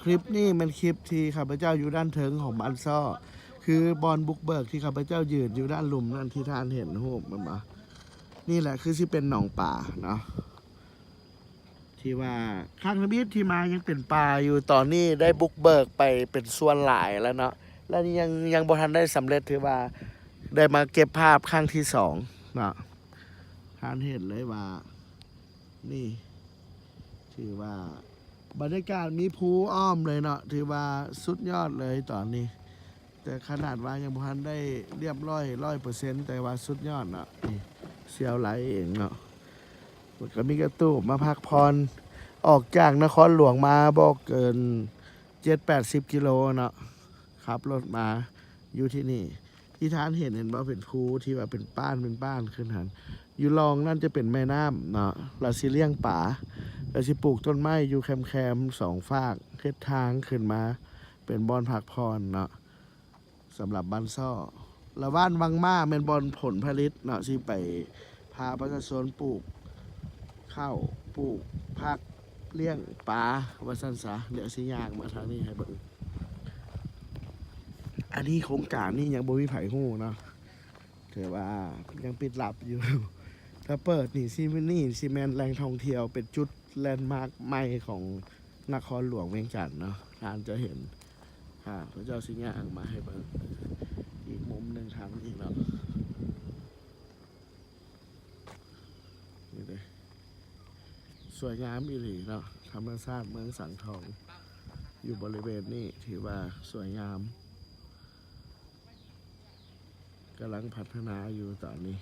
ຄລິບນີ້ແມ່ນຄລິບທີ່ຂ້າພະເຈົ້າຢູ່ດ້ານເທິງຂອງບ້ານຊໍ້ ຄືບ່ອນບຸກເບີກທີ່ຂ້າພະເຈົ້າຢືນຢູ່ດ້ານລຸ່ມນັ້ນ ທີ່ທ່ານເຫັນຮູບແມ່ນບໍ່? ນີ້ແຫຼະຄືຊິເປັນໜອງປາເນາະ ທີ່ວ່າຄັ້ງທຳອິດທີ່ມາຍັງເປັນປ່າຢູ່ ຕອນນີ້ໄດ້ບຸກເບີກໄປເປັນສ່ວນຫຼາຍແລ້ວເນາະ ແລະ ຍັງ ຍັງບໍ່ທັນໄດ້ສຳເລັດ ຖືວ່າໄດ້ມາເກັບພາບຄັ້ງທີສອງເນາະ. ທ່ານເຫັນເລີຍວ່າ ນີ້ ຖືວ່າບັນຍາກາດມີພູອ້ອມເລີຍເນາະ ຖືວ່າສຸດຍອດເລີຍຕອນນີ້ ແຕ່ຂະໜາດວ່າຍັງບໍ່ທັນໄດ້ລຽບຮ້ອຍຮ້ອຍເປີເຊັນ ແຕ່ວ່າສຸດຍອດເນາະ. ນີ້ ສ່ຽວໄຫຼເອງເນາະ ມັນກໍມີກະຕູບມາພັກຜ່ອນ ອອກຈາກນະຄອນຫຼວງມາບໍ່ເກີນເຈັດແປດສິບກິໂລເນາະ ຂັບລົດມາຢູ່ທີ່ນີ້. ທີ່ທ່ານເຫັນ ເຫັນບໍ່ ເປັນພູທີ່ວ່າເປັນປ້ານ ເປັນປ້ານຂຶ້ນຫັ້ນ ຢູ່ລ່ອງນັ້ນຈະເປັນແມ່ນ້ຳເນາະ ລະຊິລ້ຽງປາ ລະຊິປູກຕົ້ນໄມ້ຢູ່ແຄມໆສອງຟາກ ເຮັດທາງຂຶ້ນມາເປັນບ່ອນພັກຜ່ອນເນາະ ສຳລັບບ້ານຊໍ້. ລະບ້ານວັງມ້າແມ່ນບ່ອນຜົນຜະລິດເນາະ ຊິໄປພາປະຊາຊົນປູກເຂົ້າ ປູກຜັກ ລ້ຽງປາ ວ່າຊັ້ນຊະ. ດຽວຊິຍ່າງມາທາງນີ້ໃຫ້ເບິ່ງ. ອັນນີ້ໂຄງການນີ້ຍັງບໍ່ມີໃຜຮູ້ເນາະ ຖືວ່າຍັງປິດລັບຢູ່. ຖ້າເປີດນີ້ຊິ ນີ້ຊິແມ່ນແຫຼ່ງທ່ອງທ່ຽວ ເປັນຈຸດແລນມາກໃໝ່ຂອງນະຄອນຫຼວງວຽງຈັນເນາະ. ທ່ານຈະເຫັນ ຂ້າພະເຈົ້າຊິຍ່າງມາໃຫ້ເບິ່ງອີກມຸມໜຶ່ງທາງນີ້ເນາະ. ນີ້ເດ້ ສວຍງາມອີ່ຫຼີເນາະ ທຳມະຊາດເມືອງສັງທອງ ຢູ່ບໍລິເວນນີ້ຖືວ່າສວຍງາມ ກຳລັງພັດທະນາຢູ່ຕອນນີ້.